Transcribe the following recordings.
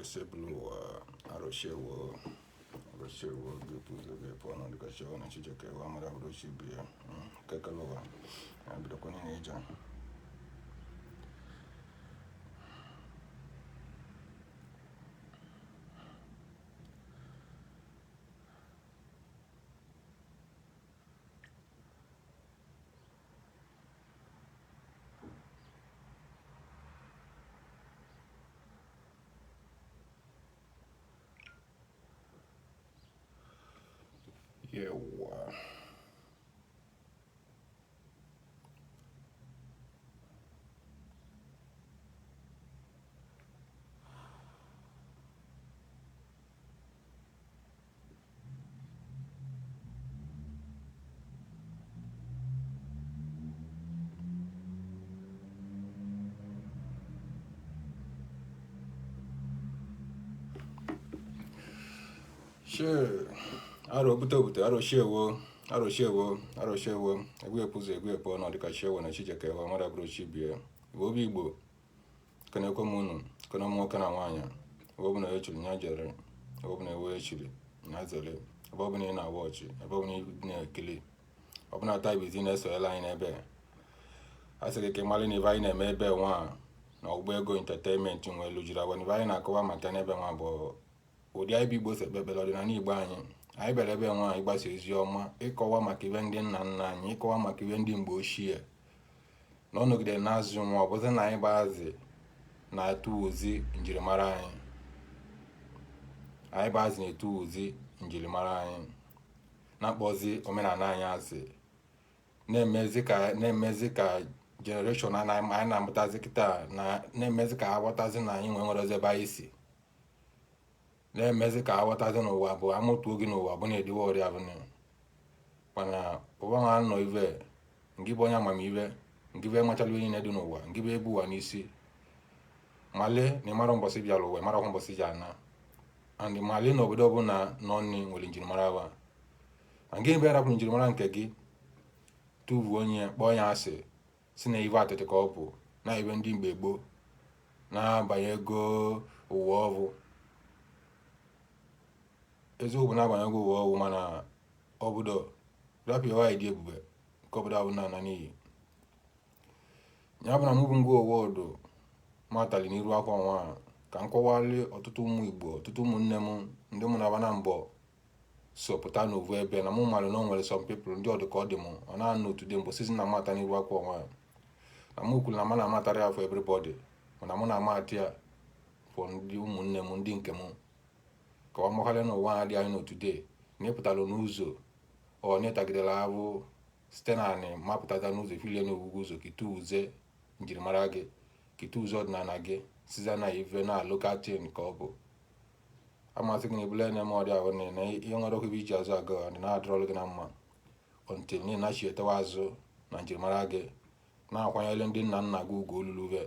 Osebụlụwa arụsiewo arụsiewo ga-epu ụzọ ga-epu ọnụ dịka chiewo na chijeke wa mara bụrụ chi bie kekele ụwa ya bidokwa niile ije. Yewa. Shee, arọ bute obute arọ shiewo arọ shiewo arọ shiewo egwu epuzo egwu epu ọnụ dịka shiewo na chijeke wa mara bụrụ chi bie. Igbo bụ Igbo, kenekwe m unu, kene m nwoke na nwaanyị, ebe ọbụla e chiri ya jere, ebe ọbụla ewe echiri ya zere, ebe ọbụla ị na-awa ọchị, ebe ọbụla ị na-ekili, ọbụla taa bụ izi na-esoyela anyị n'ebe a sị gị ka ị mara na ife anyị na-eme ebe nwa na ọgbọ ego entertainment nwe elu jiri agwa na ife anyị na-akọwa maka n'ebe nwa bụ ụdị anyị bụ Igbo si ekpe ekpere ọdịnala Igbo anyị. Anyị bịara ebe nwa ịgbasa ozi ọma, ịkọwa maka ife ndị nna nna anyị, ịkọwa maka ife ndị mgbe ochie na ọ nọgidere na-azụ nwa, ọ bụzi na anyị bụ azị na-atụ ozi njirimara anyị, anyị bụ azị na-etu ozi njirimara anyị, na-akpọzi omenala anyị asị, na-emezi ka generation anyị na-amụtazi kịta, na-emezi ka ha ghọtazi na anyị nwere ozi ebe anyị si, na-emezi ka ha ghọtazi n'ụwa bụ amụtuo gị n'ụwa bụ na-ediwe ọrịa bụ mana ụwa nwa nọ ive ngị bụ onye amamive, ngị bụ emachala ihe niile dị n'ụwa, ngị bụ ebu ụwa n'isi, male na ịmara mbọsị bịara ụwa, ịmara mbọsị ji ana, and male na obodo ọbụla nọ nni nwere njirimara wa, na ngị bụ arapụrụ njirimara nke gị tụvuo onye kpọọ ya asị, si na ive atịtị ka ọ bụ na ive ndị mgbe gboo na-abanye ego ụwa ọvụ. Eziokwu bụ na-abanye ego ụwa ọvụ, mana obodo rapịa nwaanyị dị ebube nke obodo ahụ na-ana n'iyi. Ya bụ na mụ bụ ngwa ụwa ọdụ matali n'iru akwa nwa ka m kọwalị ọtụtụ ụmụ Igbo, ọtụtụ ụmụnne m ndị mụ na-aba na mbọ so pụta n'ovu ebe na mụ mara na o nwere some people ndị ọdụ ka ọ dị m ọ na-anọ otu dị mbụ sizi na mata n'iru akwa nwa na mụ kwuru na mụ na-amatara ya for everybody, mana mụ na-amata ya for ndị ụmụnne m ndị nke m, ka ọ makwarị n'ụwa a dị anyị n'otu day na ịpụtara n'ụzọ ọ na-etagidere ahụ site na anị mapụtaza n'ụzọ ifilie n'ogwugwu ụzọ ka itu uze njirimara gị, ka itu uze ọdịnala gị, siza na ive na local thing ka ọ bụ amasị gị na ebule na-eme ọdị ahụ na ihe nwere ọkụ iji azụ aga ọ na-adịrọlụ gị na mma until na ịnachi etewa azụ na njirimara gị, na-akwanyere ndị nna nna gị ugwu oluluve,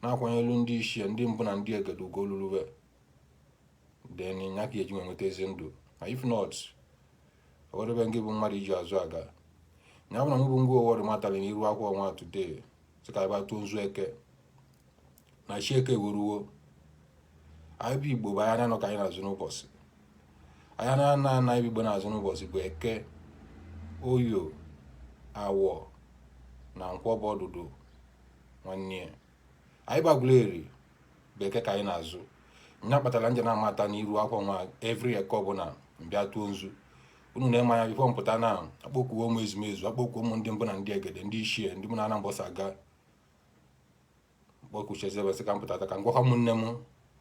na-akwanyere ndị ichie ndị mbụ na ndị egede ugwu oluluve, then nya ka eji nweta ezi ndụ. Ma if not, ọwadebe ngị bụ mmadụ iji azụ aga. Ya bụ na mụ bụ ngwa ụwa dị matara n'iru akwa ọnwa today sị ka anyị tụọ nzu eke na chi eke weruwo. Anyị bụ Igbo bụ anya na-anọ ka anyị na-azụ n'ụbọchị, anya na-ana ana Igbo na-azụ n'ụbọchị bụ eke, oyo, awọ na nkwọ bụ ọdụdụ nwanne ya. Anyị bụ Aguleri bụ eke ka anyị na-azụ. Nya kpatara nje na-amata n'iru akwa nwa every eke ọbụla mbịa tụọ nzu. Unu na-eme anya before mpụta na akpọkuo ụmụ ezumezu, akpọkuo ụmụ ndị mbụ na ndị egede, ndị ichie, ndị mụ na ana mbọsa aga kpọkuchezebe sị ka m pụtata ka m gwakwa ụmụnne m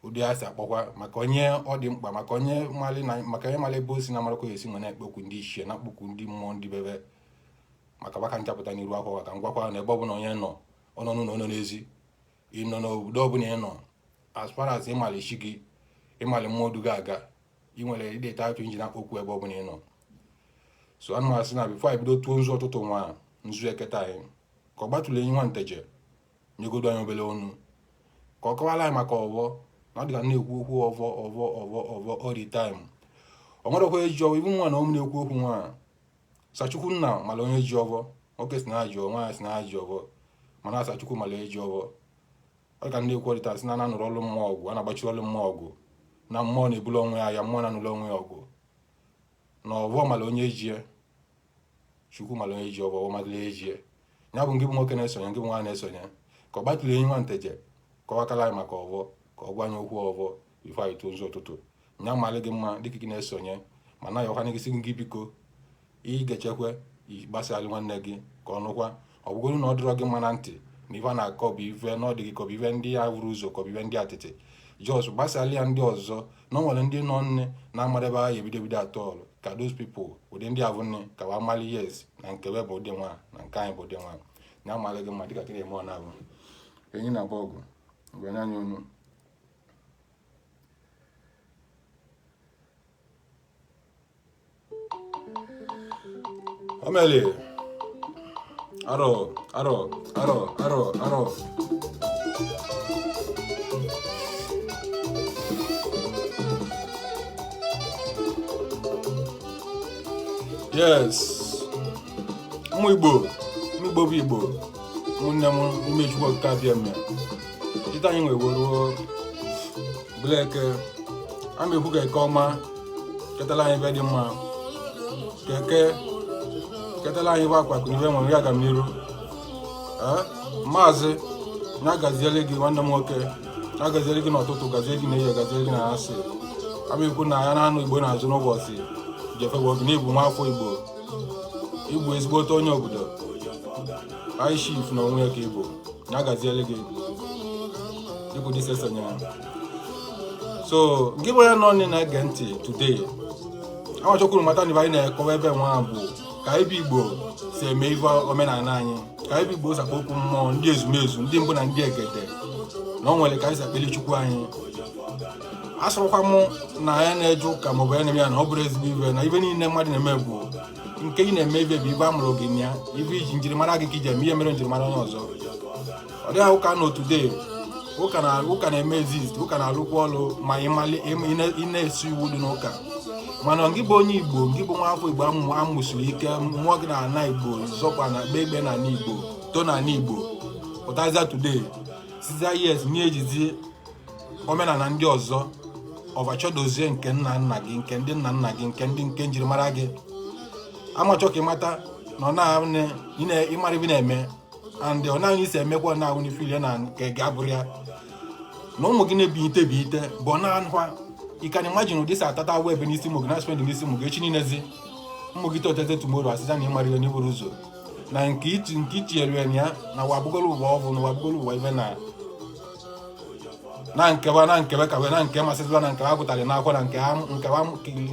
ụdị a si akpọkwa maka onye ọ dị mkpa, maka onye mali na maka onye mali ebe o si na marakwa esi nwe na-ekpokwu ndị ichie na akpọkwu ndị mmụọ ndị bebe maka gbaka nchapụta n'iru akwa ka m gwakwa na ebe ọbụla onye nọ, ọ nọ n'ụlọ, ọ nọ n'ezi, ị nọ n'obodo ọbụla ị nọ, as far as ịmali chi gị, ịmali mmụọ duga aga, ị nwere ịdị atụ inji na-akpọkwu ebe ọbụla ị nọ. So ana m asị na before anyị bido tụọ nzu ọtụtụ nwa nzu eketa anyị, ka ọ gbatụrụ enyi nwa nteje nyegodo anyị obere ọnụ ka ọ kọwara anyị maka ọvọ na ọ dị ka na-ekwu okwu ọvọ ọvọ ọvọ ọvọ all the time. Ọ nwerekwa eji ọvọ ibu nwa na ụmụ na-ekwu okwu nwa Sachukwu nna mara onye ji ọvọ, nwoke si na ji ọvọ, nwaanyị si na ji ọvọ, mana Sachukwu mara eji ọvọ. Ọ dị ka na-ekwu ọdịta sị na na-anụrụ ọlụ mmụọ ọgwụ, a na-agbachi ọlụ mmụọ ọgwụ. Na mmụọ na-ebulu onwe ya ya, mmụọ na-anụlụ onwe ya ọgụ, na ọvọ mara onye jie, Chukwu mara onye ji ọvọ, ọvọ mara onye jie. Ya bụ, ngị bụ nwoke na-esonye, ngị bụ nwaanyị na-esonye, ka ọ gbatụrụ enyi nwa nteje kọwakala anyị maka ọvọ, ka ọ gwa anyị okwu ọvọ before anyị tụọ nzu ụtụtụ. Nya malị gị mma dịka gị na-esonye, ma na ayọkwana gị, sị gị biko, ị ga-echekwa ịgbasalị nwanne gị ka ọ nụkwa. Ọ bụgoro na ọ dịrọ gị mma na ntị na ife a na-akọ bụ ife na ọ dị gị ka ọ bụ ife ndị ya vụrụ ụzọ, ka ọ bụ ife ndị atịtị, just gbasalị ya ndị ọzọ, na o nwere ndị nọ nne na-amara ebe ha ebido ebido atọ ọrụ, ka those people, ụdị ndị avụ nne, ka wa mali yes na nke be bụ ụdị nwa, na nke anyị bụ ụdị nwa. Na amalị gị mma dịka kị na-eme. Ọ na-abụ enyi na-agba ọgụ mgbe nye anyị onu omeli arọ arọ arọ arọ arọ. Yes, ụmụ Igbo, ụmụ Igbo bụ Igbo, ụmụnne m n'ime Chukwu Okike Abịama. Chita anyị nwe ruo bleke ama ekwu ka eke ọma ketala anyị ibe dị mma, ka eke ketala anyị ibe akwa akụ na ibe nwere ya aga m n'iru. Ee, maazị, ya gaziele gị, nwanne m nwoke, ya gaziele gị n'ụtụtụ, gazie gị n'ehihie, gaziele gị na asị ama ekwu na ya na-anụ Igbo na-azụ n'ụbọchị jefegbe oge na ịbụ nwa afọ Igbo, ịbụ ezigbote onye obodo high chief na onwe ya ka ịbụ. Ya gaziele gị dịka ụdị si esonye. So gị bụ onye nọ nne na-ege ntị today, amachokwuru mata na ibe anyị na-ekọwa ebe nwa bụ ka anyị bụ Igbo si eme ife omenala anyị, ka anyị bụ Igbo si akpọ okwu mmụọ, ndị ezumezu, ndị mbụ na ndị egede, na o nwere ka anyị si akpeli Chukwu anyị. Asụrụkwa m na ya na-eje ụka maọbụ ya na-eme ya na ọ bụrụ ezigbo ibe, na ibe niile mmadụ na-eme bụ nke ị na-eme, ibe bụ ibe a mụrụ gị na ya, ibe iji njirimara gị ka iji eme ihe mere njirimara onye ọzọ. Ọ dịghị ụka nọ today, ụka na ụka na-eme exist, ụka na-alụkwa ọrụ, ma ị na-esi iwu dị n'ụka. Mana gị bụ onye Igbo, gị bụ nwa afọ Igbo amụsiri ike mmụọ gị na ana Igbo, zọkwa na kpe ikpe na ana Igbo, too na ana Igbo, pụtazia today sizia yes nye ejizi omenala ndị ọzọ ọvachodozie nke nna nna gị, nke ndị nna nna gị, nke ndị nke njirimara gị. Amachọ ka ịmata na ọ na ịmara ibe na-eme and ọ naghị isi emekwa na ahụ n'ifili na nke ga-abụrụ ya na ụmụ gị na-ebiyite ebiyite bụ ọ na-anụkwa. You can imagine ụdị si atata agwa ebe n'isi ụmụ gị na spend n'isi ụmụ gị echi niilezi ụmụ gị totete tomorrow asịza na ịmara ihe n'iburu ụzọ na nke iti nke itinyere ya na ya na ụwa abụgolo ụwa ọbụ na ụwa abụgolo ụwa ibe na na nkewa na nkewa ka na nke masịzịla na nke ha gụtara n'akwụkwọ na nke ha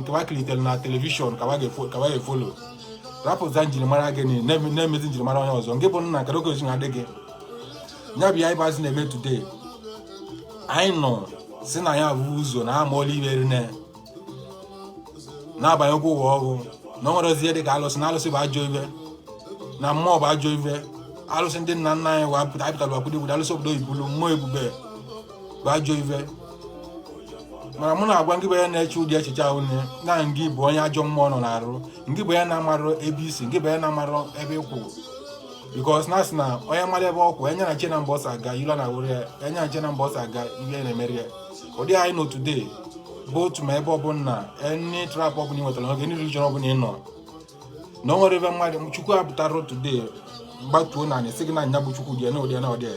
nkewa kilitere na television ka wa ga-efollow, rapụza njirimara gị na-emezi njirimara onye ọzọ. Nke bụ nna kedu ka na adị gị ya bụ ya ịbazi na-eme today. Anyị nọ si na ya bụ ụzọ na amaọla ibe rinne na-abanye ụkwụ ụwa ọgwụ na o nwere ozi ihe dị ka alụsị, na alụsị bụ ajọ ibe, na mmụọ bụ ajọ ibe. Alụsị ndị nna nna anyị wa pụta pụtara wakwudo obodo, alụsị obodo ibulu mmụọ ebube bụ ajọ ibe. Mana mụ na-agwa ngị bụ onye na-eche ụdị echiche ahụ nne na ngị bụ onye ajọ mmụọ nọ n'arụ, ngị bụ onye na-amarụ ebe isi, ngị bụ onye na-amarụ ebe ịkwụ, because na asị na onye mara ebe ọ kwụ enye na nche na mbọ ọsọ aga ilu na were ya enye na nche na mbọ ọsọ aga ihe na-emeri ya. Ụdị anyị nọ today bụ otu ma ebe ọbụla any trap ọbụla ị nwetara n'oge, any religion ọbụla ị nọ na o nwere ebe mmadụ Chukwu apụtara today gbatuo na anyị sị gị na nya bụ Chukwu dị na ụdị na ụdị,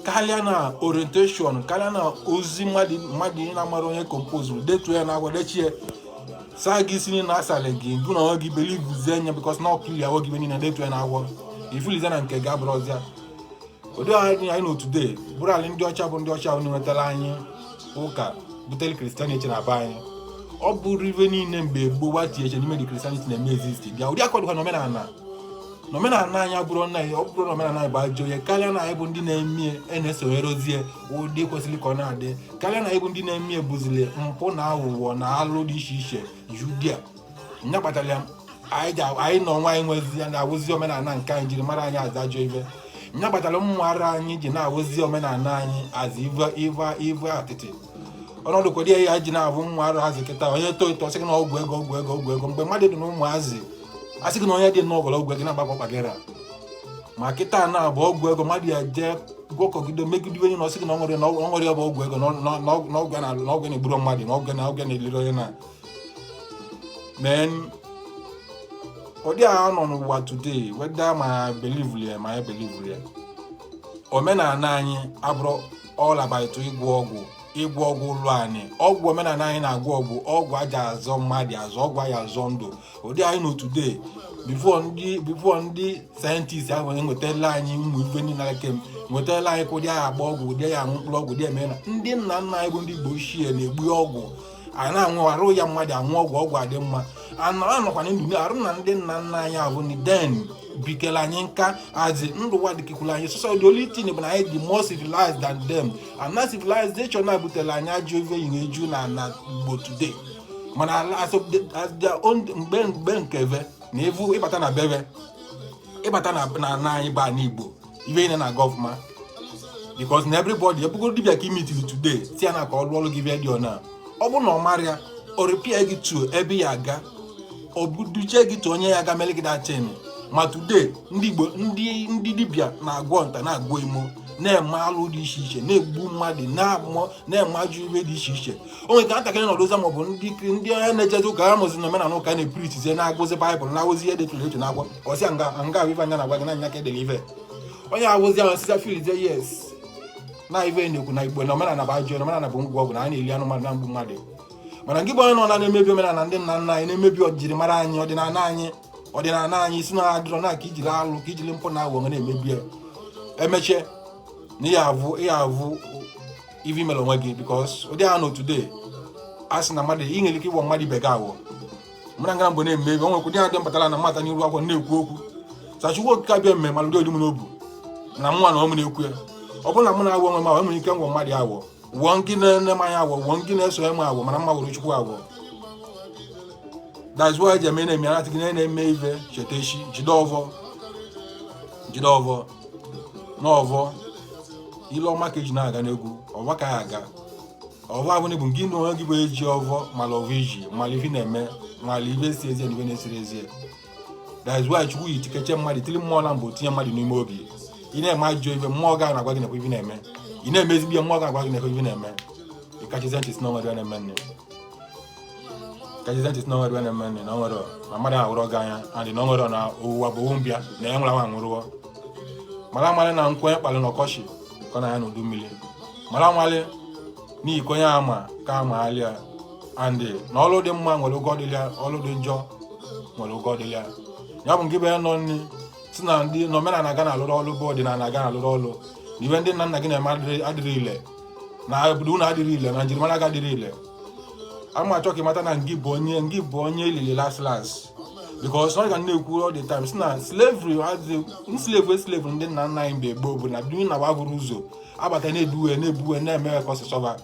karịa na orientation, karịa na ozi mmadụ mmadụ ị na-amara onye compose detuo ya na agwa dechie saa gị isi niile asalị gị gụ na onwe gị believezie anya because na ọkili awọ gị ibe niile detuo ya na agwọ ifulizie na nke gị abụrụ ọzịa. Ụdị anyị anyị nọ today bụrụ ala ndị ọcha bụ ndị ọcha ahụ nwetara anyị ụka butere Christianity na be anyị. Ọ bụrụ ife niile mgbe gboo gbatie eche n'ime dị Christianity na-eme exist bịa ụdị akwadokwa na omenala na omenala anyị abụrụ na ọ bụrụ na omenala anyị bụ ajọ ihe, karịa na anyị bụ ndị na-eme na-esonyere ozie ụdị kwesịrị ka ọ na-adị, karịa na anyị bụ ndị na-eme bụzili mpụ na aghụghọ na alụ dị iche iche judia nya kpatara ya. Anyị ji anyị na onwe anyị nwezi ya na-awụzi omenala nke anyị jiri mara anyị aza ajọ ife nya kpatara ụmụ ara anyị ji na-awụzi omenala anyị aza ive ive ive atịtị ọnọdụ kwere ya ya ji na-abụ ụmụ ara azị kịta. Onye too eto sị gị na ọgwụ ego, ọgwụ ego, ọgwụ ego. Mgbe mmadụ dị na ụmụazị asị gị na onye dị n'ọgọrọ ọgwụ ego na-agbakọ kpagara ma kịta na-abụ ọgwụ ego mmadụ ya jee Gwọkọgide megide onye na ọsị gị na ọ nwere, na ọ nwere, ọ bụ ọgwụ ego, na ọgwụ na ọgwụ na-egburu mmadụ, na ọgwụ na ọgwụ na-eliri onye na men. Ụdị a nọ n'ụwa today, whether ma believe ya ma ya believe ya, omenala anyị abụrụ all about ịgwọ ọgwụ, ịgwọ ọgwụ ụlọ anyị. Ọgwụ omenala anyị na-agwọ ọgwụ, ọgwụ aja azọ mmadụ azọ, ọgwụ anyị azọ ndụ. Ụdị anyị nọ today, before ndị scientist ahụ enwetala anyị ụmụ ife niile eke nwetala anyị ka ụdị anyị agba ọgwụ, ụdị anyị aṅụ mkpụrụ ọgwụ dị eme na ndị nna nna anyị bụ ndị Igbo ochie na-egbu ọgwụ a na-aṅụ arụ ya mmadụ aṅụ ọgwụ, ọgwụ adị mma. Anọkwana ndụ arụ na ndị nna nna anyị abụ ndị den bikere anyị nka azi ndụ ụwa dịkekwuru anyị sọsọ. The only thing bụ na anyị dị more civilized than them, and na civilization na butere anyị ajọ ife yi eju na Igbo today. Mana as their own mgbe nkeve na evu ịbata na bebe, ịbata na anyị bụ ana Igbo, ife niile na-aga ọfụma, because na everybody ebugoro dibịa ka imitiri today si ya na ka ọ lụọ ọrụ gị bịa na ọ bụ na ọ mara ya, o repair gị to ebe ya aga, ọ duchie gị to onye ya aga mere gị datin. Ma today, ndị Igbo, ndị dibịa na-agwọ nta, na-agwọ imo, na-eme alụ dị iche iche, na-egbu mmadụ, na-amụ, na-eme ajọ ibe dị iche iche. O nwere ka ntakịrị nọdụ ụzọ, maọbụ ndị onye na-ejezi ụka ha mụzi na omenala ụka na-epreachizie, na-agụzi Baịbụl, na-awụzi ihe detụrụ etu na-agwa ọsịa nga nga ahụ ife anya na-agwa gị na anya ka edere ife onye awụzi ahụ sịsa filizie yes na ife na-ekwu na Igbo na omenala bụ ajọ, na omenala bụ ngwa ọgwụ, na a na-eli anụ mmadụ na mgbu mmadụ. Mana gị bụ onye nọ na na-emebi omenala ndị nna nna anyị, na-emebi ọdịnala anyị, ọdịnala anyị, ọdịnala anyị si na adịrọ na ka ijiri alụ, ka ijiri mpụ na aghụghọ na-emebi ya, emechie na ihe avụ ife imere onwe gị, because ụdị ha nọ today, a sị na mmadụ ị nwere ike ịgwọ mmadụ ibe gị aghụghọ. Mụ na ngara mgbe na-eme ebe o nwekwa ụdị ha dị mpụtara na mmata n'iru akwụkwọ na-ekwu okwu sachukwu okike abịa mme malụdo dị m n'obu na nwa na ọmụ na-ekwu ya. Ọ bụrụ na mụ na-agwọ onwe m awọ, enwere ike ngwọ mmadụ awọ, wụọ nke na-ene m anya awọ, wụọ nke na-eso m awọ, mana mma wụrụ Chukwu awọ. That's why eji eme na-eme anatị gị na-eme ife cheta echi, jide ọvọ, jide ọvọ na ọvọ ile ọma ka eji na-aga n'egwu ọvọ ka ya aga. Ọvọ abụghị bụ nke na onwe gị bụ eji ọvọ mala ọvọ iji mala ife na-eme, mala ife si ezie na ife na-esiri ezie. That's why Chukwu yi tikeche mmadụ tiri mmụọ na mbụ tinye mmadụ n'ime obi. Ị na-eme ajọ ife, mmụọ ga na-agwa gị nekwa ife na-eme. Ị na-eme ezigbo ihe, mmụọ ga-agwa gị nekwa ife na-eme. Ị kachizie ntị si na onwere na-eme nne, kachizie ntị si na onwere na-eme nne, na onwere na mmadụ ahụrụ gị anya andị na onwere na owuwa bụ owu mbịa na ya nwere nwa nwụrụọ. Mara amalị na nkwenye kpalị na ọkọchị ka ọ na ya n'udu mmiri. Mara amalị n'ihi ka onye ama ka ama alịa andị na ọlụ dị mma nwere ụgwọ dịlịa, ọlụ dị njọ nwere ụgwọ dịlịa. Ya bụ nke bụ ya nọ nni si na ndị na omenala ga na-alụrụ ọlụ, bụ ọdịnala ga na-alụrụ ọlụ, na ibe ndị nna nna gị na-eme adịrị ile, na obodo unu adịrị ile, na njirimara gị adịrị ile. Ama achọ ka ị mata na ngị bụ onye elili last last, because ọ ga na-ekwu all the time si na slavery adị nslave, slave ndị nna nna anyị mgbe gboo bụ na bido na wabụrụ ụzọ abata na-ebuwe na-ebuwe na-eme ka ọsịsọba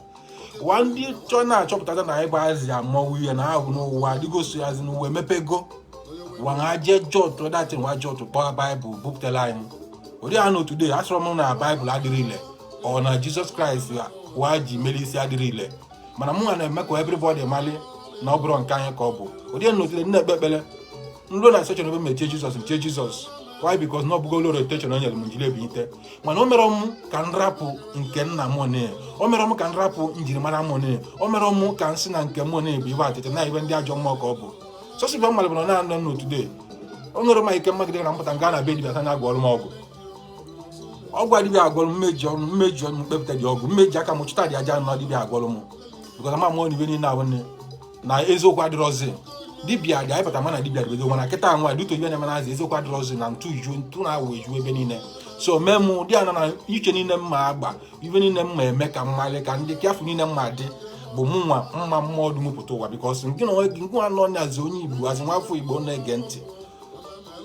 wa ndị chọọ na-achọpụtata na ịgba azị amọwụ ihe na ahụ n'ụwa adịgosi azị n'ụwa emepego wa ha jee jọtụ datin wa jọtụ kpọọ Baịbụl bupụtara anyị ụdị ha nọ today. Asọrọ m na Baịbụl adịrị ile ọ na Jizọs Kraịst wa ji mere isi adịrị ile, mana mụ nwa na-eme ka everybody mali na ọ bụrụ nke anyị ka ọ bụ ụdị ya nọ today. Na-ekpe ekpere nruo na section ebe mechie Jizọs, mchie Jizọs. Why? Because na ọ bụgo orientation o nyere m njiri ebinite, mana o mere m ka m rapụ nke nna m ne, o mere m ka m rapụ njirimara m ne, o mere m ka m si na nke m ne bụ ibe atịtị na ibe ndị ajọ mmụọ ka ọ bụ sọsọ ibe mmalị bụ na na-anọ m today. O nwere m ike mmagide na mpụta nga na be dibịa na agwọrọ m ọgwụ, ọgwụ adịbịa agwọrọ m mmeji ọnụ, mmeji ọnụ mkpepụta dị ọgwụ, mmeji aka m chụta dị aja nọ dibịa agwọrọ m, because ama mụọ na ibe niile ahụ nne na eziokwu adịrọzi. Dibịa dị anyị pụta mana dibịa dịbedo, mana kịta nwa dịtụ ibe na-eme nazi eziokwu adịrọzi na ntụ ju ntụ na-awụ eju ebe niile. So mee mụ dị ana na iche niile mma agba ibe niile mma eme ka mmalị ka ndị kiafụ niile mma dị bụ mụ nwa mma mmụọ dum pụta ụwa, because nke na onwe gị ngwa nọ na-azụ onye Igbo azụ nwa afọ Igbo na-ege ntị,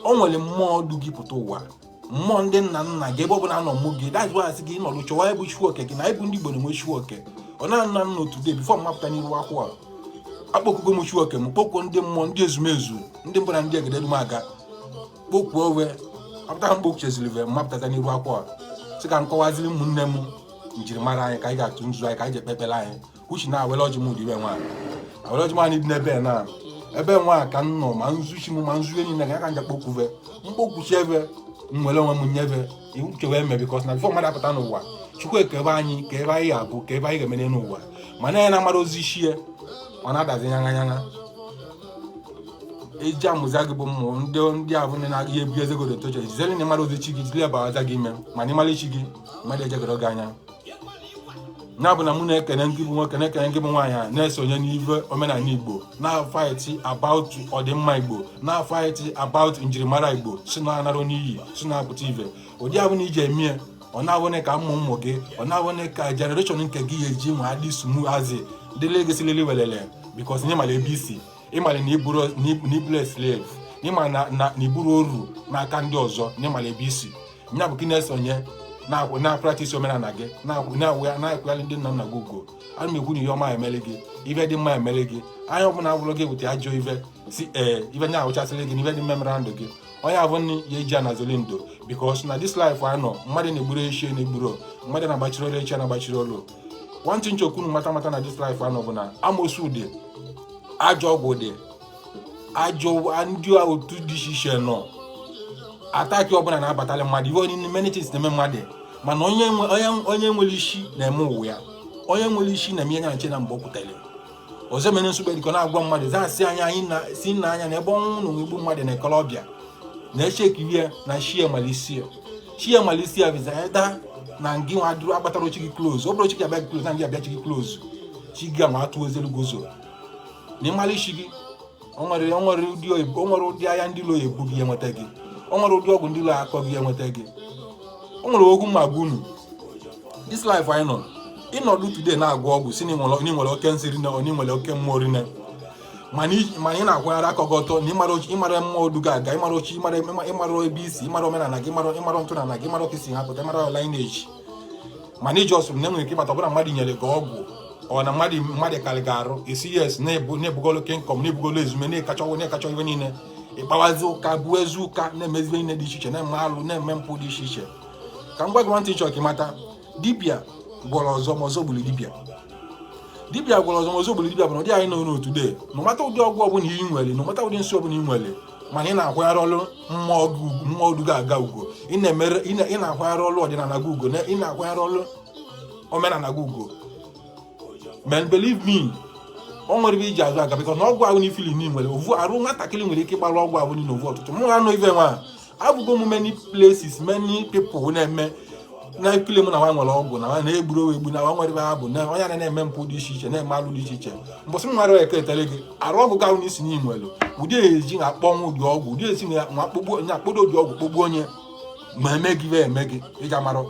o nwere mmụọ du gị pụta ụwa, mmụọ ndị nna nna gị ebe ọ bụla nọ mụ gị. That's why asị gị nọdụ chọwa ebe Chukwu oke gị na ịbụ ndị Igbo na-enwe Chukwu oke. Ọ na-ana nna today before mmapụta n'iru akwụkwọ a, akpọkugo m Chukwu oke m, kpọkuo ndị mmụọ, ndị ezumezu, ndị mbụ na ndị egede dum aga kpokwuo owe apụta ha mkpokucheziri ve mmapụtata n'iru akwụkwọ a sị ka m kọwaziri ụmụnne m njirimara anyị, ka anyị ga-atụ nzu anyị, ka anyị ji ekpe ekpere anyị uchi na awele ọjị m ụdị ibe nwa awele ọjị m anyị dị n'ebe na ebe nwa ka m nọ ma nzuchi m ma nzu niile ka ya ka nja kpokwuve mkpokwuchi ebe. M nwere onwe m nyebe uche wee mee, because na before mmadụ apụta n'ụwa, Chukwu ekebe anyị ka ebe anyị ga-abụ, ka ebe anyị ga-eme n'ụwa. Mana ya na-amara ozi ishie, ọ na-adazi nyanga nyanga. Eji amụza gị bụ mmụọ ndị abụ ndị na-aga ebu eze godo ntoche jizeli na ịmara ozi chi gị jiri ebe aza gị ime. Mana ịmara chi gị, mmadụ ejegoro gị anya. Ya bụ na mụ na-ekene ndị bụ nwoke, na-ekene ndị bụ nwaanyị a na-esonye n'ive omenala Igbo, na-fight about ọdịmma Igbo, na-fight about njirimara Igbo, si na anara n'iyi, si na-apụta ive. Ụdị abụ na iji emie, ọ na-abụne ka ụmụ ụmụ gị, ọ na-abụne ka generation nke gị ya eji nwa adị sumu azi dịle gị silili welele, because ịmara ebe isi, ịmara na iburu slave, ịmara na iburu oru n'aka ndị ọzọ, na ịmara ebe isi. Ya bụ ka ị na-esonye na practice omenala gị, na-akwụgharị ndị nna nna gị ugo. Ana m ekwu na ihe ọma emere gị, ife dị mma emere gị. Anya ọbụla abụrụ gị weta ajọ ife si ee, ife nya ahụchasịrị gị na ife dị mma mere na ndụ gị, onye abụ nni ya eji anazoli ndo, because na this life anọ, mmadụ na-egburu echi, na-egburu mmadụ, na-agbachiri ọrụ echi, na-agbachiri ọrụ. One thing nchokwunu mata mata na this life anọ bụ na amosu dị, ajọ ọgwụ dị, ajọ ndị otu dị iche iche nọ, attack ọbụla na-abatali mmadụ, ife onye many things na-eme mmadụ. Mana onye nwere isi na-eme ụwa ya, onye nwere isi na-eme ihe nya nche na mgbe o kwutere ọzọ mere nsogbu dịka ọ na-agwa mmadụ za asị anya anyị na si nna anya na ebe ọnwụ na egbu mmadụ na ekolobịa na-echekirie na shie malisia, shie malisia biza ya da na ngị nwa duru akpatara ochi gị close. Ọ bụrụ chi gị abịa gị close na ngị abịa chi gị close, chi gị ama atụ ozelu gị ụzọ na ịmara isi gị. O nwere ụdị agha ndị ilo ebu gị enweta gị, o nwere ụdị ọgwụ ndị ilo akọ gị enweta gị. O nwere okwu mma gwa unu: this life anyị nọ, ịnọdụ today na-agwọ ọgwụ si na ị nwere oke nsị rinne, ọ na ị nwere oke mmụọ rinne, mana ị na-akwanyere aka gị ọtọ na ịmara mmụọ odu gị aga, ịmara ochi, ịmara ebe isi, ịmara omenala gị, ịmara ntọala gị, ịmara ka isi ha pụta, ịmara lineage. Mana iji ọsụrụ na enwere ike ịbata, ọbụla mmadụ nyere gị ọgwụ, ọ na mmadụ karị gị arụ esi yes, na-ebugolo kinkom, na-ebugolo ezume, na-ekachọ ibe niile, ịkpawazi ụka bụ ezi ụka, na-emezi ibe niile dị iche iche, na-eme alụ, na-eme mpụ dị iche iche. Ka m gwa gị nwantị ịchọ ka ị mata: dibịa gwọrọ ọzọ ma ọzọ gburu dibịa, dibịa gwọrọ ọzọ ma ọzọ gburu dibịa. Bụ na ụdị anyị nọ n'otu dee na mata ụdị ọgwụ ọbụla ị nwere, na mata ụdị nsị ọbụla ị nwere, mana ị na-akwanyere ọrụ mmụọ gị ugwu, mmụọ odu gị aga ugo, ị na-akwanyere ọrụ ọdịnala gị ugo, ị na-akwanyere ọrụ omenala gị ugo. Man, believe me, o nwere ebe iji azụ aga, because na ọgwụ ahụ na ifili ni nwere ovu arụ nwatakịrị nwere ike ịgbarụ ọgwụ ahụ niile ovu ọtụtụ. Mụ anụ ife nwa abụgo m many places, many people na-eme na-ekele m na nwa nwere ọgwụ, na nwa na-egburu egbu, na nwa nwere ebe ha bụ na onye na-eme mpụ dị iche iche, na-eme alụ dị iche iche. Mbọsị m nwere eke etere gị arụ ọgwụ gị ahụ n'isi n'ime nwere ụdị eji na-akpọnwụ ụdị ọgwụ, ụdị esi na akpọgbu onye, akpọdo ụdị ọgwụ kpọgbuo onye ma eme gị ibe eme gị ịga mara.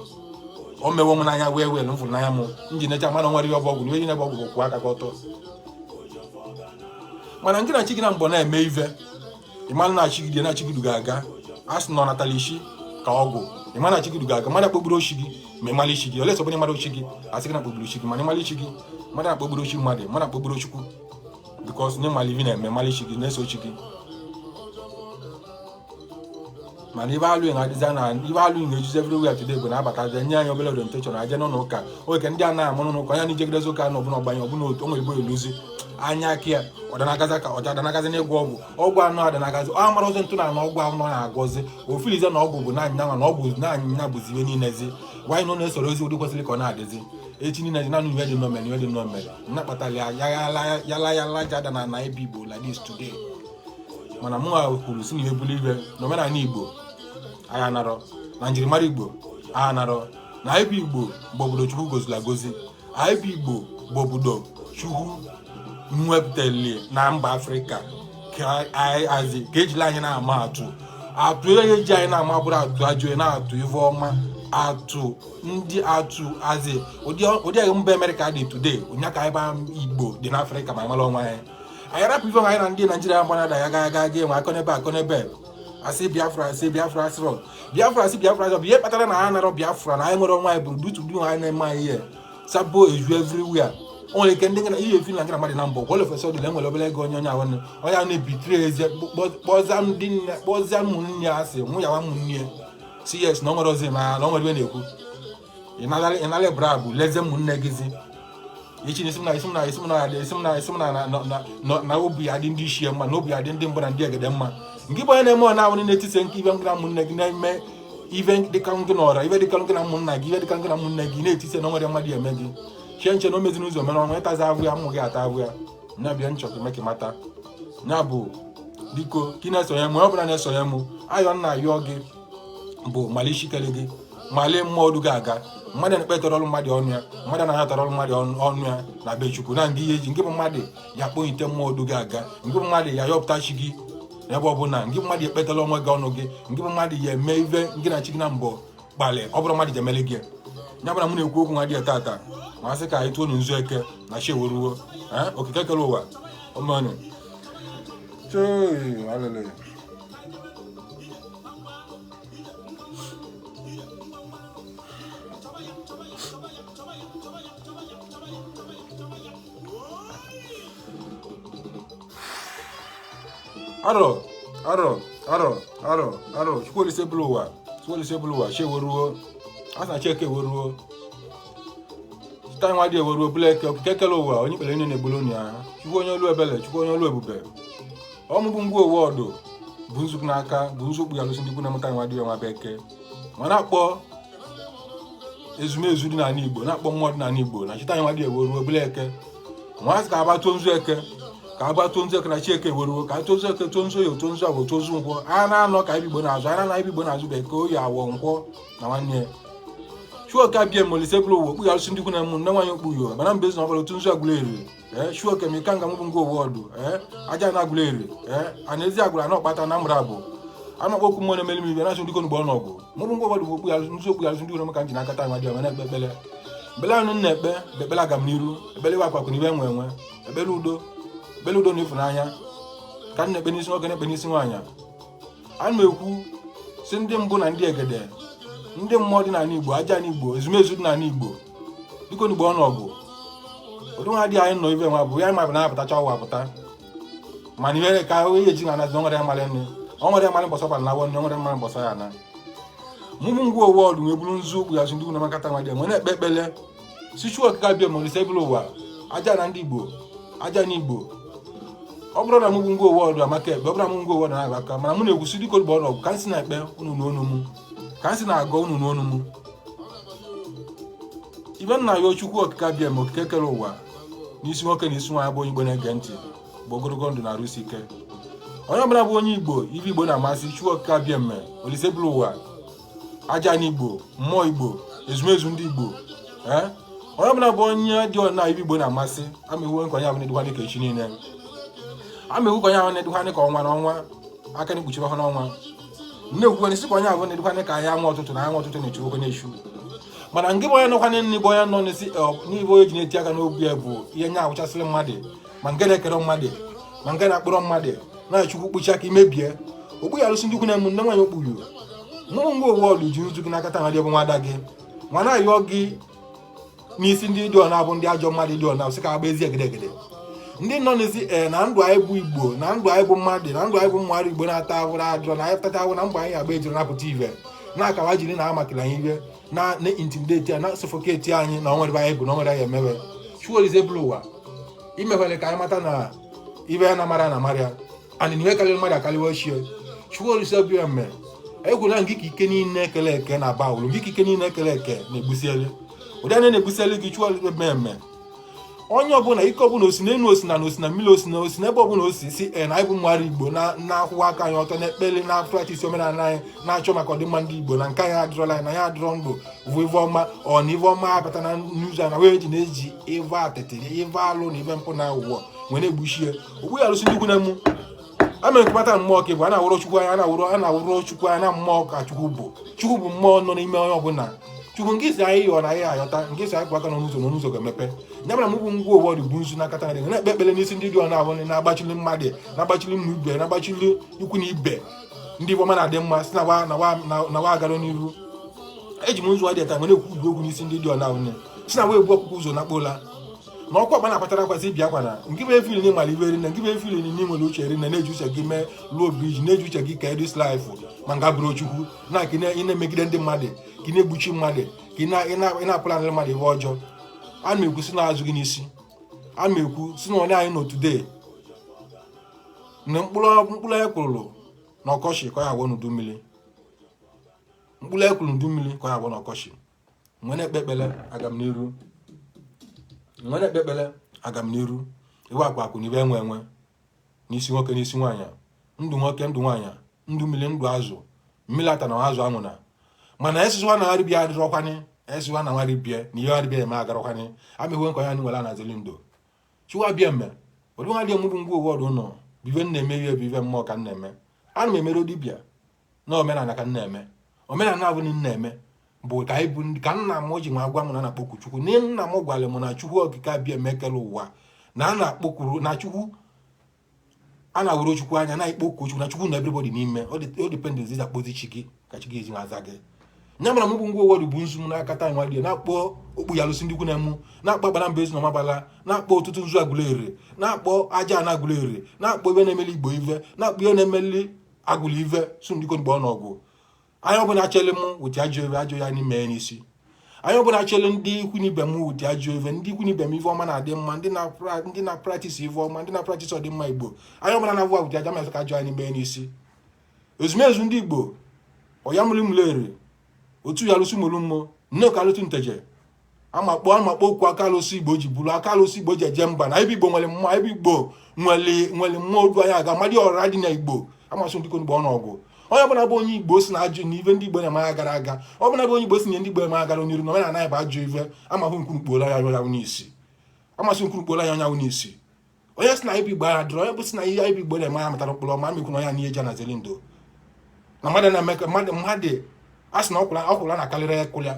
O mewo m n'anya wee wee m fụrụ n'anya m nji necha mana nwere ihe ọ bụ ọgwụ na ihe niile bụ ọgwụ bụ kwụ aka gị ọtọ. Mana nke na chi gị na mbọ na-eme ive, ịma na chi gị na chi gị duga aga, a sị na ọ natala isi ka ọgwụ. Ịma na chi gị duga aga, mmadụ akpọgburu ochi gị ma ịmala isi gị ole sọ bụrụ ịmara ochi gị, asị gị na akpọgburu ochi gị. Mana ịmala isi gị, mmadụ akpọgburu ochi mmadụ, mmadụ akpọgburu Chukwu, because na ịmala ivi na-eme, mala isi gị, na-eso ochi gị. Mana ibe alụ na-adịza na ibe alụ na-ejuzi everywhere today bụ na-abatazi nye anyị obere orientation aje n'ụlọ ụka oge ndị a na-amụ n'ụlọ ụka onye na-ijegidezi ụka na ọbụla ọgbanye ọbụla otu o nwere ebe eluzi anya aka ya ọdanagazi ka ọja adanagazi n'ịgwọ ọgwụ, ọgwụ anụ adanagazi ọ amara ọzọ ntụ na na ọgwụ ahụ nọ na-agọzi ofilize na ọgwụ bụ na anyịnya nwa na ọgwụ na anyịnya bụzi iwe niilezi nwaanyị na ọ na-esoro ozi ụdị kwesịrị ka ọ na-adịzi echi niile dị naanị iwe dị nnọọ mere, iwe dị nnọọ mere nna kpatara ya yala yala yala jada na ebe Igbo like this today. Mana mụnwa kwuru si na ihe bulu ibe na omenala Igbo agha narọ, na njirimara Igbo agha narọ, na ebe Igbo bụ obodo Chukwu goziri agozi, ebe Igbo bụ obodo Chukwu nwepụtali na mba Afrịka ka anyị azi ka ejila anyị na-ama atụ atụ ihe eji anyị na-ama bụrụ atụ ajọ na-atụ ife ọma atụ ndị atụ azi ụdị agha mba Amerịka dị today ụnya ka ebe Igbo dị n'Afrịka. Ma mara onwe anyị, anyị rapụ ife anyị na ndị Naijiria gbanada ya ga aga ga enwe akọ n'ebe akọ n'ebe asị Biafra, asị Biafra, asịrọ Biafra, asị Biafra asịrọ. Ihe kpatara na ha narọ Biafra na anyị nwere onwe anyị bụ dutu anyị na-eme anyị ihe sabo eju everywhere. O nwere ike ndị ngana ihe efi na ngana mmadụ na mbọ gwọlụ fesa ọdịla enwere obere ego onye ahụ onye ahụ na-ebitire ezi kpọzia ndị nne, kpọzia ụmụnne ya, asị nwụ yawa ụmụnne ya si yes na o nwere ozi na o nwere iwe na-ekwu ịnala bra bụ leze ụmụnne gị zi ichi na isi m na isi m na isi m na isi m na isi m na na na obi ya dị ndị ichie mma, na obi ya dị ndị mbụ na ndị egede mma. Nke bụ onye na-eme ọ na-awụ n'etiti nke ibe ngara ụmụnne gị na-eme. Ife dịka gị n'ọra, ife dịka gị na ụmụnna gị, ife dịka gị na ụmụnne gị na-etise na nwere mmadụ eme gị chie nche na o meziri ụzọ mere ọnwa ịtazi avụ ya, ụmụ gị ata avụ ya. Nya bịa nchọ ka ime ka mata ya bụ biko ka ị na-esonye mụ, ọ bụla na-esonye mụ, ayọ nna ayọ gị bụ malichikere gị malie mmụọ du gị aga. Mmadụ na-ekpetara ọrụ mmadụ ọnụ ya, mmadụ na-anatara ọrụ mmadụ ọnụ ya na be Chukwu na ndị ihe eji nke bụ mmadụ ya kpọnyite mmụọ du gị aga, nke bụ mmadụ ya yọpụta chi gị ebe ọbụla, nke bụ mmadụ ya ekpetara onwe gị ọnụ gị, nke bụ mmadụ ya eme ife gị na chi gị na mbọ gbalị ọ bụrụ mmadụ ji emeli gị. Ya bụla mụ na-ekwu okwu nwa dị ya tata ma sị ka anyị tụọ nzu eke na chi eweruo okike kere ụwa ọmọnụ. Hallelujah. Arọ arọ arọ arọ arọ Chukwu Olise bụrụ ụwa, Chukwu Olise bụrụ ụwa, chi eweruo, a sị na chi eke eweruo, chita nwa dị eweruo bụla eke okike kere ụwa, onye ikpere niile na-egburu ya, Chukwu onye olu ebele, Chukwu onye olu ebube. Ọmụbụ ngwa owe ọdụ bụ nzukọ n'aka bụ nzukọ ya alụsị ndị ikwu na-emụta nwa dị ya nwa bụ eke ma na-akpọ ezumezu dị n'ala Igbo, na-akpọ mmụọ dị n'ala Igbo na chita nwa dị eweruo bụla eke nwa sị ka agba tụọ nzu eke, ka agba tụọ nzu eke na chi eke eweruo, ka tụọ nzu eke, tụọ nzu oyo, tụọ nzu awọ, tụọ nzu nkwọ. A na-anọ ka Igbo na-azụ, a na-ana Igbo na-azụ bụ eke, oyi, awọ, nkwọ na nwanne ya. Chuoke abịa molise bụrụ ụwa okpu ya alụsị ndị ikwu na mụ nne nwaanyị okpu yo mana mbe ezi na ọbara otu nzu agwụla eri ee Chuoke ma ika nga mụ bụ ngwa owe ọdụ ee aja na agwụla eri ee a na ezi agwụla na ọkpata na mụrụ abụ anụ ọkpọ mmụọ na-emeli m ibe na-asụ ndị konugbo ọnọgụ mụ bụ ngwa ọdụ bụ okpu ya nzu okpu ya alụsị ndị ikwu na mụ ka m ji n'aka taa nwa dị ọma na-ekpe ekpele ekpele anụ m na-ekpe bụ ekpele aga m n'iru, ekpele iwe akwakụ na ibe enwe enwe, ekpele udo, ekpele udo na ịfụnanya ka m na-ekpe n'isi nwoke, na-ekpe n'isi nwaanyị. Ana m ekwu si ndị mbụ na ndị egede, ndị mmụọ dị n'ala Igbo, aja ala Igbo, ezumezu dị n'ala Igbo, biko n'Igbo ọnọgụ ụdị nwa dị anyị nọ ibe nwa bụ ya ma bụ na-apụtacha ụwa apụta mana ihe ka onye eji na anazi onwere amalị nne onwere amalị mbọsọ kwara na awọ nne onwere amalị mbọsọ ya na mụmụ ngwa owe ọdụ wee buru nzu okpu ya sị ndị na makata nwa dị nwere na-ekpe ekpele si Chukwu okike abịa ma olise bụrụ ụwa aja na ndị Igbo, aja na Igbo. Ọ bụrụ na mụ bụ ngwa owe ọdụ amaka ekpe, ọ bụrụ na mụ ngwa owe ọdụ na-aba aka mana mụ na-ekwusi dịka olugbo ọnọgụ ka m si na-ekpe unu n'onu mụ, ka m si na-agọ unu n'onu mụ. Ibe nna ya Chukwu okike abịa ma okike kere ụwa n'isi nwoke na isi nwaanyị bụ onye Igbo na-ege ntị bụ ogologo ndụ na arụsi ike. Onye ọbụla bụ onye Igbo ibe Igbo na-amasị, Chukwu okike abịa mme olise bụrụ ụwa aja na Igbo, mmụọ Igbo, ezumezu ndị Igbo ee onye ọbụla bụ onye dị ọna ibe Igbo na-amasị, ama ewu nke onye ahụ na-edukwa ka echi niile, ama ewu ka onye ahụ na-edukwa ka ọnwa na ọnwa aka na-ekpuchi ha n'ọnwa na-ekwukwe n'isi ka onye ahụ na-edukwa ka anyanwụ ụtụtụ na anyanwụ ụtụtụ na-echu okwe na-echu. Mana nke bụ onye nọkwa nne bụ onye nọ n'isi n'ibe onye ji na-eti aka n'obi ya bụ ihe nya awụchasịrị mmadụ ma nke na-ekere mmadụ ma nke na-akpọrọ mmadụ na-achukwu kpuchi aka imebie okpu ya alụsị ndị ikwu na-emu nne nwaanyị okpuyo mụ ngwa owe ọdụ ji nzu gị n'aka taa dị bụ nwada gị nwa na-ayọ gị n'isi ndị dị ọna bụ ndị ajọ mmadụ dị ọna sị ka agba ezi egedegede ndị nọ n'isi ee na ndụ anyị bụ Igbo na ndụ anyị bụ mmadụ na ndụ anyị bụ mmadụ Igbo na-ata ahụrụ ajọ na anyị tata ahụ na mgbe anyị agba ejiri napụta ive na-akawa jiri na amakịla anyị iwe na na-intimidate ya na suffocate anyị na onwere anyị bụ na onwere anyị emewe. Chukwu Olise bụrụ ụwa imekwere ka anyị mata na ibe ya na mara na mara ya and na ihe karịrị mmadụ akarịwa ochie. Chukwu Olise bịa mme ekwu na ngị ka ike niile ekele eke na aba ụlụ ngị ka ike niile ekele eke na-egbusielu ụdị anya na-egbusielu gị. Chukwu Olise bịa mme onye ọbụla ike ọbụla osi n'elu osi na osi na mmiri osi na osi n'ebe ọbụla osi si e na anyị bụ mmadụ Igbo na-akwụwa aka anyị ọtọ na-ekpele na-practice omenala anyị na-achọ maka ọdịmma ndị Igbo na nke anyị adịrọla anyị na anyị adịrọ ndụ bụ ive ọma ọ na ive ọma abata na n'ụzọ na wee ji na-eji ive atịtịrị ive alụ na ive mpụ na aghụghọ nwee na-egbuchie ogbu ya alụsị ndị ikwu na mụ a mere nkụbata mmụọ ka bụ a na-awụrụ Chukwu anya, a na-awụrụ Chukwu anya na mmụọ ka Chukwu bụ. Chukwu bụ mmụọ nọ n'ime onye ọbụla. Chukwu nke isi anyị yọọ na anyị ayọta nke isi anyị kwụ aka n'ọnụ ụzọ n'ọnụ ụzọ ga-emepe. Ya mere mụ bụ ngwa ụwa bụ nzu n'aka taa na-ekpe ekpere n'isi ndị dị ọna abụ na-agbachili mmadụ na-agbachili mma ibe na-agbachili ikwu na ibe ndị Igbo ma na-adị mma si na wa agara n'iru. Eji m nzu adị taa nwere ekwu okwu n'isi ndị dị ọna abụ si na wa ebu ọkụkọ ụzọ na-akpọla na ọkwa ọkpa na-akpatara akwasị ibi akwa na nke bụ efili na ịmara ibe rinne nke bụ efili na nwere uche rinne na-eji uche gị mee lụọ briji na-eji uche gị ka this life ma nga bụrụ Chukwu na ka ị na-emegide ndị mmadụ ka ị na-egbuchi mmadụ ka ị na-apụla ndị mmadụ ihe ọjọọ. A na ekwu si na-azụ gị n'isi, a na ekwu si na onye anyị nọ today na mkpụrụ mkpụrụ anyị kwụrụ na ọkọchị ka ọ ya agwọ n'udu mmiri. Mkpụrụ ekwuru ndu mmiri ka ọ ya bụ n'ọkọchị. Nwe na-ekpe ekpele aga m n'iru, nwe na-ekpe ekpele aga m n'iru, iwe akwa akụ na ibe enwe enwe n'isi nwoke, n'isi nwaanyị, ndụ nwoke, ndụ nwaanyị, ndụ mmiri, ndụ azụ, mmiri ata na azụ anwụ na. Mana esịsịwa na arịbịa adịrọkwanye, esịsịwa na nwarịbịa na ihe arịbịa eme agarọkwanye amịhwe nke onye anyị nwere anazili ndo chiwa bịa mme ụdị nwa dị emụbụ ngwa ụwa ọdụ ụlọ bụ ive m na-eme, ihe bụ ive mmụọ ka m na-eme. Ana m emere dibịa na omenala ka m na-eme. Omenala abụ m na-eme bụ ka anyị bụ ka nna m ji nwa gwa m na na-akpọku Chukwu. Na nna m gwara m na Chukwu okike abịa emekele ụwa na a na-akpọkwuru na Chukwu, a na-awụrụ Chukwu anya na ikpokwu Chukwu na Chukwu na everybody n'ime. O depend zi akpọzi chi gị ka chi gị ezi aza gị. Nya mara m bụ ngwa ụwa bụ nzu m n'aka taa nwa dị na-akpọ okpu ya alụsị ndị ikwu na-emu, na-akpọ agbara mba ezi na ọmabala, na-akpọ ọtụtụ nzu agụleri, na-akpọ aja na agụleri, na-akpọ ibe na-emeli Igbo ive, na-akpọ ihe na-emeli agụlụ ive su ndị mgbe ọ n'ọgụ. Anyị ọbụla chele m wụti ajọ ive, ajọ ya n'ime ya n'isi. Anyị ọbụla chele ndị ikwu na ibe m wụti ajọ ive, ndị ikwu na ibe m ive ọma na-adị mma, ndị na-practice ive ọma, ndị na-practice ọdịmma Igbo. Anyị ọbụla na-avụ awụti aja masị ka ajọ ya n'ime ya n'isi. Ezumezu ndị Igbo ọyamụlimụleri otu ya alụsị mụrụ mmụọ nne ka alụsị nteje amakpọ amakpọ okwu aka alụsị Igbo ji bụrụ aka alụsị Igbo ji eje mba na ebe Igbo nwere mmụọ, ebe Igbo nwere mmụọ odu anyị aga amadị ọra dị na Igbo amasị ndị konugbo ọnụọgụ. Onye ọbụla bụ onye Igbo si na ajụ na ive ndị Igbo na-eme gara aga, ọ bụla bụ onye Igbo si na ndị Igbo eme agara n'iru na omenala anyị bụ ajọ ive, amahụ nkwurukpuola ya anyanwụ n'isi, amasị nkwurukpuola ya anyanwụ n'isi. Onye si na ibe Igbo agha dịrị, onye bụ si na ihe ibe Igbo na-eme ya matara mkpụrụ ọma, amikwu na onye n'ihe ji anazeli ndo na mmadụ na-eme ka mmadụ a sị na ọkwụla na-akarịrị ekwụlya.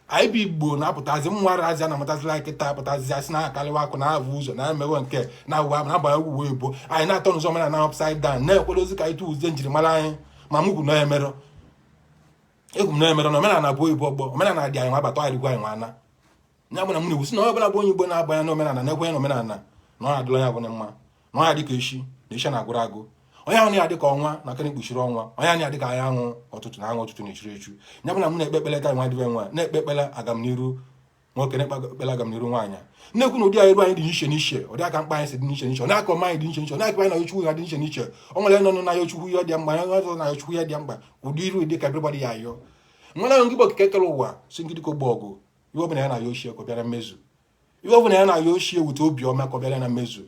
Anyị bụ Igbo na-apụtazi mmara azị na-amatazila anyị kịta, apụtazi asị na-akarịwa akụ na-avụ ụzọ na-emewe nke na-awụ na-agbanye ugwu oyibo anyị na-atọ n'ụzọ omenala na upside down na-ekwedozi ka anyị tụzie njirimara anyị. Ma m gwu na emerọ egwu m na emerọ na omenala bụ oyibo ọgbọ omenala dị anyị nwa abata anyị rigwa anyị nwa ana ya bụ na m na-egwu si na onye ọbụla bụ onye Igbo na-abanye n'omenala na-ekwenye n'omenala na ọ adịla ya bụ mma na ọ ya dị ka echi na echi na-agwụrụ agụ, onye ahụ ya dị ka ọnwa na akịrị kpuchiri ọnwa, onye ahụ ya dị ka anyanwụ ọtụtụ na anwụ ọtụtụ na-echuru echu. Ya bụ na m na-ekpe ekpere ka nwa dịbe nwa na-ekpe ekpere agamniru nwoke, na-ekpe ekpere agamniru nwaanyị, na-ekwu na ụdị anyị anyị dị n'iche n'iche, ụdị aka mkpa anyị si dị n'iche n'iche, ọ na-aka ọma anyị dị n'iche n'iche, ọ na-aka anyị na Chukwu ha dị n'iche n'iche. O nwere nọ na ya Chukwu ihe dị mkpa, onye ọzọ na ya Chukwu ihe dị mkpa, ụdị iru dị ka everybody ya ayọ nwere ahụ. Ngị bụ okike kere ụwa si ngị dịka ogbe ọgụ, ihe ọbụla ya na ya ochie ka ọ bịara mmezu, ihe ọbụla ya na ya ochie wute obi ọma ka ọ bịara na mmezu.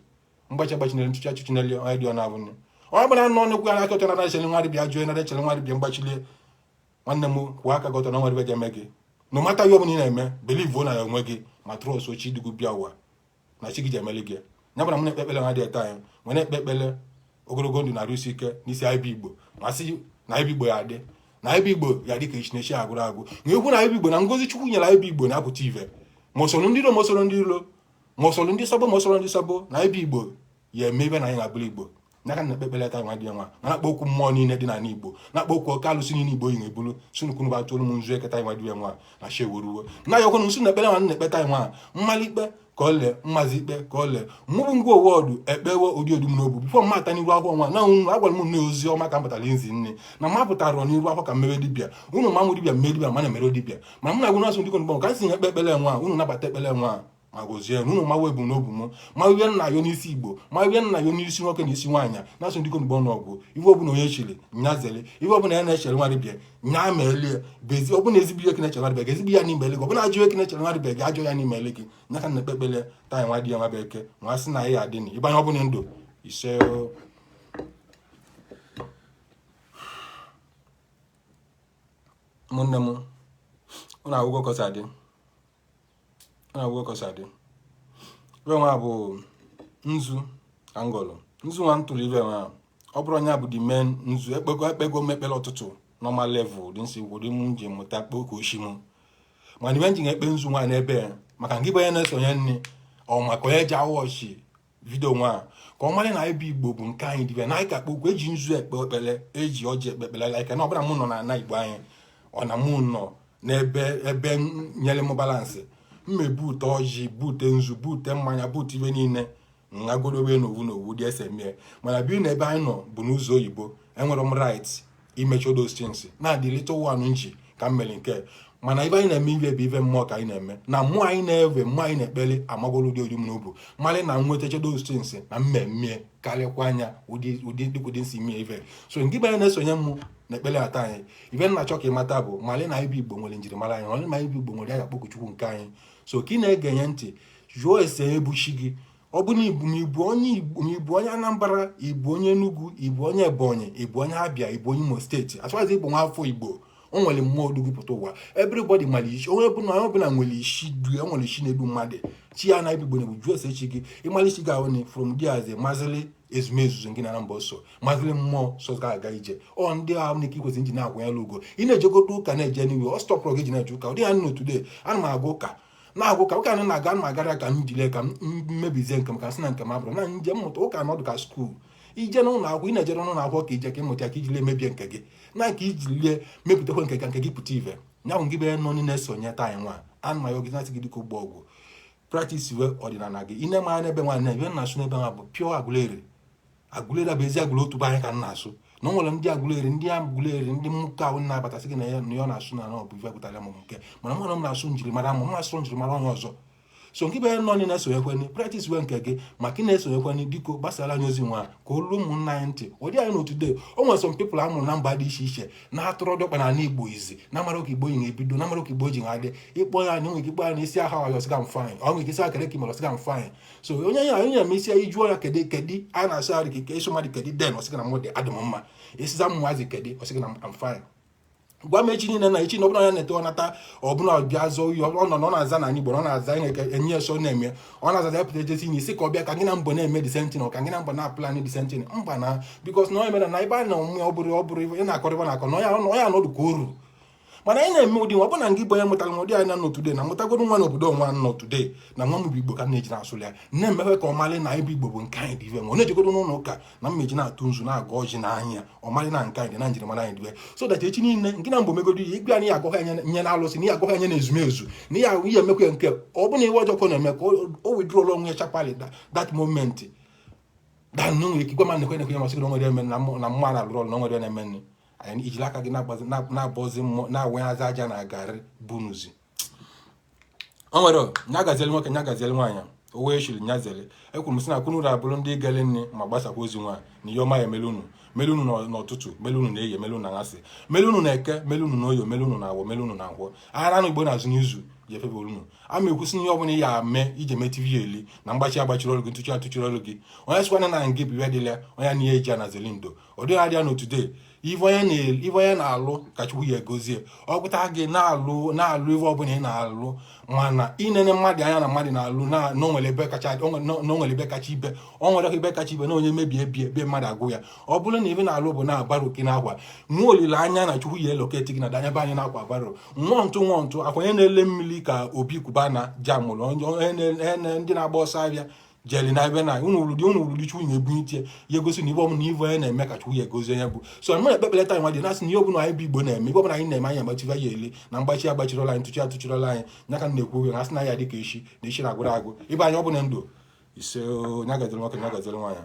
Mgbachi agbachinere ntụchi achụchinele onye dị ọ na-abụ onye ọbụla nọ n'okwu ya n'aka ọtọ na echere nwa dịbịa jụọ na echere nwa dịbịa mgbachilie nwanne m kwụọ aka gị ọtọ na nwa dịbịa ga-eme gị. No matter ihe ọbụla ị na-eme, believe na ya onwe gị ma trust ochi dịgụ bịa ụwa na chi gị ji emeli gị. Ya bụ na m na-ekpe ekpere nwa dị ete anyị nwee na-ekpe ekpere ogologo ndụ na arụsi ike n'isi anyị bụ Igbo, ma sị na anyị bụ Igbo ya adị, na anyị bụ Igbo ya dị ka echi na echi agwụrụ agwụ, na ekwu na anyị bụ Igbo na ngozi Chukwu nyere anyị bụ Igbo na-apụta ive, ma osoro ndị iro, ma osoro ndị iro, ma osoro ndị sabo, ma osoro ndị sabo, na anyị bụ Igbo ya eme ibe na anyị na-abụrụ Igbo. N'aka na ekpe ekpere taa nwa dị nwa ma na-akpọ okwu mmụọ niile dị n'ala Igbo, na-akpọ okwu oke alụsị niile Igbo yi na-ebulu sunukunu bụ atụrụ m nzu eketa nwa dị nwa na chi eweruwo na ya ọkwanụ nsu na ekpere nwa na-ekpeta nwa mmalị ikpe ka ọ lee mmazi ikpe ka ọ lee mụbụ ngwa owọdụ ekpewe ụdị odum n'obu before mma ata n'iru akwụkwọ nwa na unu agwara m nne ozi ọma ka m pụtara nzi nne na m apụtara n'iru akwụkwọ ka m mewe dibịa unu ma mụ dibịa mee dibịa ma na-emere dibịa ma m na-agwụ nasụ ndị konugbo ka m si ekpe ekpere nwa unu nabata ekpere nwa ma gozie unu mawa ebumnobi m, ma iwe nna yo n'isi Igbo, ma iwe nna yo n'isi nwoke na isi nwaanyị na-asụ ndị konugbo n'ọgwụ. Iwe ọbụla onye chiri nya zere, iwe ọbụla ya na-echere nwa dibịa nya ma elie bezi ọbụla ezigbo ihe na-echere nwa dibịa ga ezigbo ya n'ime ele gị, ọbụla ajọ ihe na-echere nwa dibịa ga ajọ ya n'ime ele gị. Nya ka na-ekpe ekpere taa nwa di ya nwa bụ eke nwa sị na ya adị na ịbanye ọbụla ndụ ise. Ụmụnne m, ụnụ agwụgwọ kọsa dị, ụnụ agwụgwọ kọsa dị. Ibe nwa bụ nzu angọlụ nzu nwa ntụrụ ibe nwa ọ bụrụ onye bụ the main nzu ekpego ekpego m ekpere ụtụtụ normal level dị nsi ụdị m ji mụta kpoo ka oshi m mana ibe nji ekpe nzu nwa n'ebe ya maka ngị bụ onye na-esonye nne ọ maka onye ji awọchi video nwa ka ọ mara na ebe Igbo bụ nke anyị dibịa na anyị ka kpokwu eji nzu ekpe ekpere, eji ọjị ekpe ekpere, like na ọbụla mụ nọ na ana Igbo anyị ọ na mụ nọ n'ebe ebe nyere m balance mma ebute ọjị, bute nzu, bute mmanya, bute ibe niile ngagorowe n'owu n'owu dị ese mie. Mana bi na ebe anyị nọ bụ n'ụzọ oyibo, enwere m right imechi those things na the little one nji ka m mere nke. Mana ibe anyị na-eme ibe bụ ibe mmụọ ka anyị na-eme na mmụọ anyị na-ewe mmụọ anyị na-ekpere amagolo ụdị odi m n'obu mara na nwetacha those things na mmemme karịkwa anya ụdị ụdị dịka ụdị nsi mie ife. So nke bụ anyị na-esonye m Na ekpere ata anyị ibe nna achọ ka ịmata bụ malị na anyị bụ Igbo nwere njirimara anyị, malị na anyị bụ Igbo nwere ya akpọku Chukwu nke anyị. So ka ị na-egenye ntị, jụọ ese ebuchi gị. Ọ bụ na ibu ma ibu onye Igbo, ma ibu onye Anambra, ibu onye Enugu, ibu onye Ebonyi, ibu onye Abịa, ibu onye Imo Steeti, as far as Igbo, nwa afọ Igbo, o nwere mmụọ du gị pụta ụwa. Everybody mara isi onye ọbụla, onye ọbụla nwere isi du ya, nwere isi na-edu mmadụ, chi ya na Igbo na-ebu. Jụọ ese chi gị, ịmara isi gị ahụ. From there, as mazịlị ezumezu gị na mba ọsọ, mazịlị mmụọ sọ ga aga ije. Ọ ndị ahụ na ike ikwesị nji na-akwanyere ugo. Ị na-ejegodo ụka, na-eje n'iwe, ọ stọpụrụ gị ji na-eje ụka. Ọ dịghị anya today ana m aga ụka, na-agụ ụka, ụka na na-aga, ana m agara ka m jile ka m mebizie nke m, ka sị na nke m abụrụ na njem mmụta. Ụka nọdụ ka school, ije n'ụlọ akwụkwọ, ị na-ejere n'ụlọ akwụkwọ ka ije ka ịmụta, ka ijile mebie nke gị, na ka ijilie mepụtakwa nke ka nke gị pụta ive. Ya bụ gị bụ nọ na-esonye taa anyị nwa ana m ayọ gị, na-asị gị dịka ụgbọ ọgwụ practice we ọdịnala gị. Ị na-eme anya n'ebe nwa ebe na-asụ n'ebe nwa bụ pure Aguleri. Aguleri bụ ezi Agụleri otu bụ anyị ka m na-asụ na o nwere ndị Aguleri, ndị Aguleri, ndị mmụka ahụ na-abatasị gị na ya na ya na-asụ na ọ bụ ife pụtara m nke mana mụ na m na-asụ njirimara m, m na-asụ njirimara onye ọzọ. So nke bụ nọ na-esonyekweni, practice we nke gị maka ị na-esonyekweni. Biko gbasara anyị ozi nwa ka olu ụmụnna anyị ntị. Ọ dị anyị n'otu de o nwere some people a mụrụ na mba dị iche iche na-atụrụ dọkpa n'ala Igbo izi na amara ka Igbo yi na-ebido, na amara ka Igbo ji adị. Ịkpọ ya anyị nwere ike ịkpọ ya na isi aha ọyọ sịga m fine, ọ nwere ike isi akere ka imere ọsịga m fine. So onye ya onye eme isi ya ijuo ya kedu kedu a na-asụ ya dị ka ịsụ mmadụ kedu, den ọsịga na mụ dị adị m mma. Esiza m nwazi kedu, ọsịga na I'm fine. Gwa m echi niile na echi na ọbụla ya na-ete ọnata ọbụla bịa zọọ iyi, ọ nọ na ọ na-aza na Igbo na ọ na-aza ihe enye so na-eme, ọ na-azaza ya pụta ejesi inye isi ka ọ bịa ka gị na mbọ na-eme the same thing, ọ ka gị na mbọ na-aplan the same thing. Mba na because na ọ mere na ebe a na ọmụmụ ọ bụrụ ị na-akọrịba na akọ na ọ ya anọdụ ka o ruru. Mana anyị na-eme ụdị nwa ọ bụ na ngị bụ onye mụtara nwa ụdị anyị na nọ today na mụtagoro nwa n'obodo nwa nọ today na nwa m bụ Igbo ka m na-eji na-asụrụ ya, na-emekwe ka ọ malị na ịbụ Igbo bụ nke anyị dị ive nwa ọ na-ejegodo n'ụlọ ụka na mmeji na-atụ nzu, na-agụ ọjị n'anya, ọ malị na nke anyị dị na njirimara anyị dị, so that echi niile nke na mbụ megodo ya igwe anyị agụghị anya nye na alụsị na ihe agụghị anya na ezumezu na ihe ihe emekwe nke ọ bụ na iwe ọjọọ ka ọ na-eme ka o withdraw onwe ya chapali that moment dan na nwere ike gwa ma nekwe nekwe ya masị gị na o nwere eme na mmụọ na-alụrụ ọrụ na o nwere na-eme nne anyị ijiri aka gị na-abọzi mmụọ na-awụnyazi aja na garị bunuzi. O nwere nya gaziele nwoke, nya gaziele nwaanyị, o wee shiri nyazele. Ekwuru m sị na kwunu abụrụ ndị gele nne ma gbasakwa ozi nwa na ihe ọma ya emelu unu, melu unu n'ụtụtụ, melu unu na-eyi, melu unu na ngasị, melu unu na eke, melu unu na oyo, melu unu na awọ, melu unu na nkwọ ahịa na Igbo na-azụ n'izu ji efebe unu. Ama ekwusị ihe ọbụla ya ame iji eme tv eli na mgbachi agbachiri ọrụ gị, ntụchi atụchiri ọrụ gị. Onye sịkwana na ngị bụ iwe dịla onye na ihe eji anazeli ndo ọ dịghị adịa n'otu de ife onye na-alụ ka Chukwu ya egozie. Ọ pụta gị na-alụ na-alụ ife ọbụla ị na-alụ, mana inene mmadụ anya na mmadụ na-alụ na onwere ebe kacha na onwere ebe kacha ibe, o nwere ebe kacha ibe na onye mebie bie bie mmadụ agwụ ya. Ọ bụrụ na ife na-alụ bụ na-agbara oke n'akwa, nwee olileanya na Chukwu ya eloketi gị na danya be anyị na-akwa agbara nwụọ ntụ nwụọ ntụ akwa. Onye na-ele mmiri ka Obi Kubana jamụrụ onye ndị na-agba ọsọ abịa jeli na ebe na unu wuru unu wuru Chukwu na-ebunite ya egosi na ibe ọbụla ive onye na-eme ka Chukwu ya egozi onye bụ. So mụ na-ekpekpere taa nwa dị na-asị na ihe ọbụla anyị bụ Igbo na-eme, ibe ọbụla anyị na-eme, anyị agbachiva ya eli na mgbachi agbachirọla anyị, ntụchi atụchirọla anyị. Nya ka m na-ekwu okwu na asị na ya dị ka echi na echi na-agwụrụ agwụ ibe anyị ọ bụla ndụ ise. Nya gaziri nwoke, nya gaziri nwaanyị.